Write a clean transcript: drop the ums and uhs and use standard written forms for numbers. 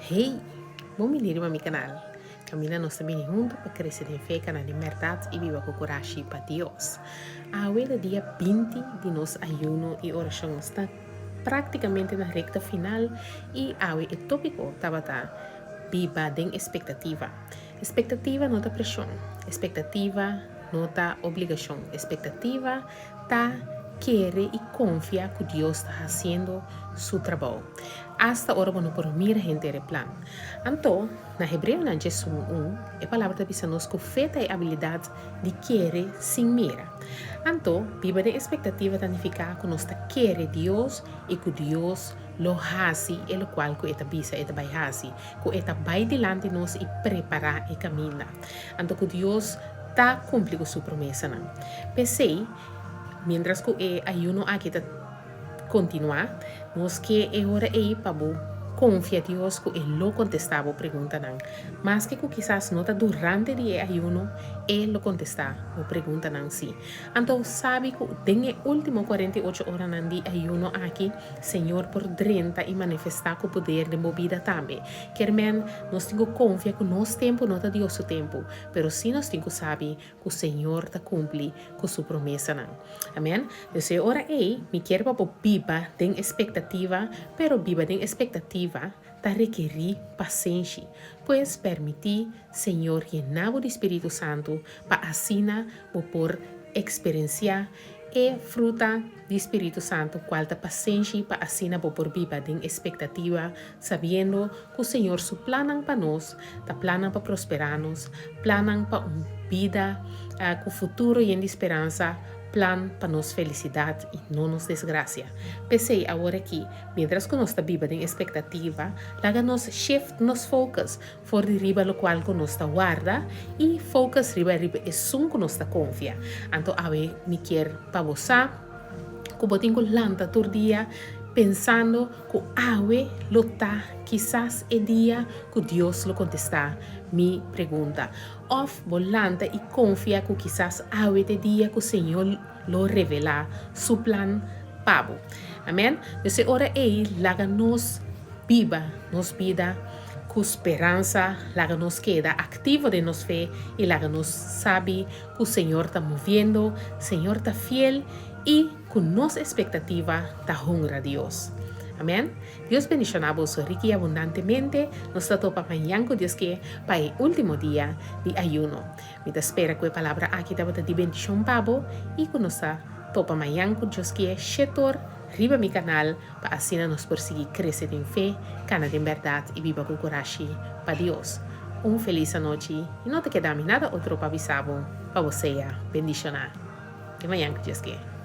Hey! Bon bini riba mi kanal. Kaminda nos ta bini huntu pa krese den fe, kana den bèrdat i biba ku kurashi pa Dios. Awe ta dia 20 di nos ayuno i orashon. Nos ta práktikamente na rekta final i awe e tópiko tabata Biba den espektativa. Espektativa no ta preshon. Espektativa no ta obligashon. Espektativa ta kere i konfia ku Dios ta hasiendo su trabou, asta ora bo no por mira henter e plan. Anto, na Hebreonan 11:1, e Palabra ta bisa nos ku fe ta e abilidat di kere sin mira. Anto, biba den espektativa ta nifiká ku nos ta kere Dios i ku Dios lo hasi e lokual ku e ta bisa e ta bai hasi, ku e ta bai dilanti nos i prepará e kaminda. Anto ku Dios ta kumpli ku su promesanan. P'esei, miéntras ku e ayuno aki ta kontinuá, nos ke e ora ei pa bo konfia Dios ku e lo kontestá bo preguntanan. Maske ku kisas no ta durante di e ayuno, e lo kontestá bo preguntanan sí. Anto sabi ku den e último 48 oranan di ayuno aki, Señor por drenta i manifestá ku poder den bo bida tambe. Kier men, nos tin ku konfia ku nos tempu no ta Dios su tempu, pero sí nos tin ku sabi ku Señor ta kumpli ku su promesanan. Amen. Dus e ora ei, mi kier pa bo biba den espektativa, pero biba den espektativa ta rekerí pasenshi. Pues permití Señor yena bo di Spiritu Santu pa asina bo por eksperensiá e fruta di Spiritu Santu kual ta pasenshi pa asina bo por biba den espektativa sabiendo ku Señor su plannan pa nos ta plannan pa prosperá nos, plannan pa un bida ku futuro yen di speransa, plan pa nos felisidat i no nos desgrasia. P'esei awor aki, miéntras ku nos ta biba den espektativa, laga nos shift nos focus for di riba lokual ku nos ta warda i focus riba riba esun ku nos ta konfia. Anto awe mi kier pa bo sa ku bo tin ku lanta tur dia pensando ku awe lo ta kisas e dia ku Dios lo kontestá mi pregunta. Òf bo lanta i konfia ku kisas awe ta e dia ku Señor lo revelá su plan pa bo. Amèn. Dus e ora ei laga nos biba nos bida ku speransa, laga nos keda aktivo den nos fe i laga nos sabi ku Señor ta moviendo, Señor ta fiel i ku nos espektativa ta honra Dios. Amèn. Dios bendishoná boso riki i abundantemente. Nos ta topa mañan ku Dios ke pa e último dia di ayuno. Mi ta spera ku e palabra aki tabata di bendishon pa bo i ku nos ta topa mañan ku Dios ke shetor riba mi kanal pa asina nos por sigui krese den fe, kana den bèrdat i biba ku kurashi pa Dios. Un felis anochi i no ta keda mi nada otro pa bisa bo pa bo sea bendishoná. Te mañan ku Dios ke.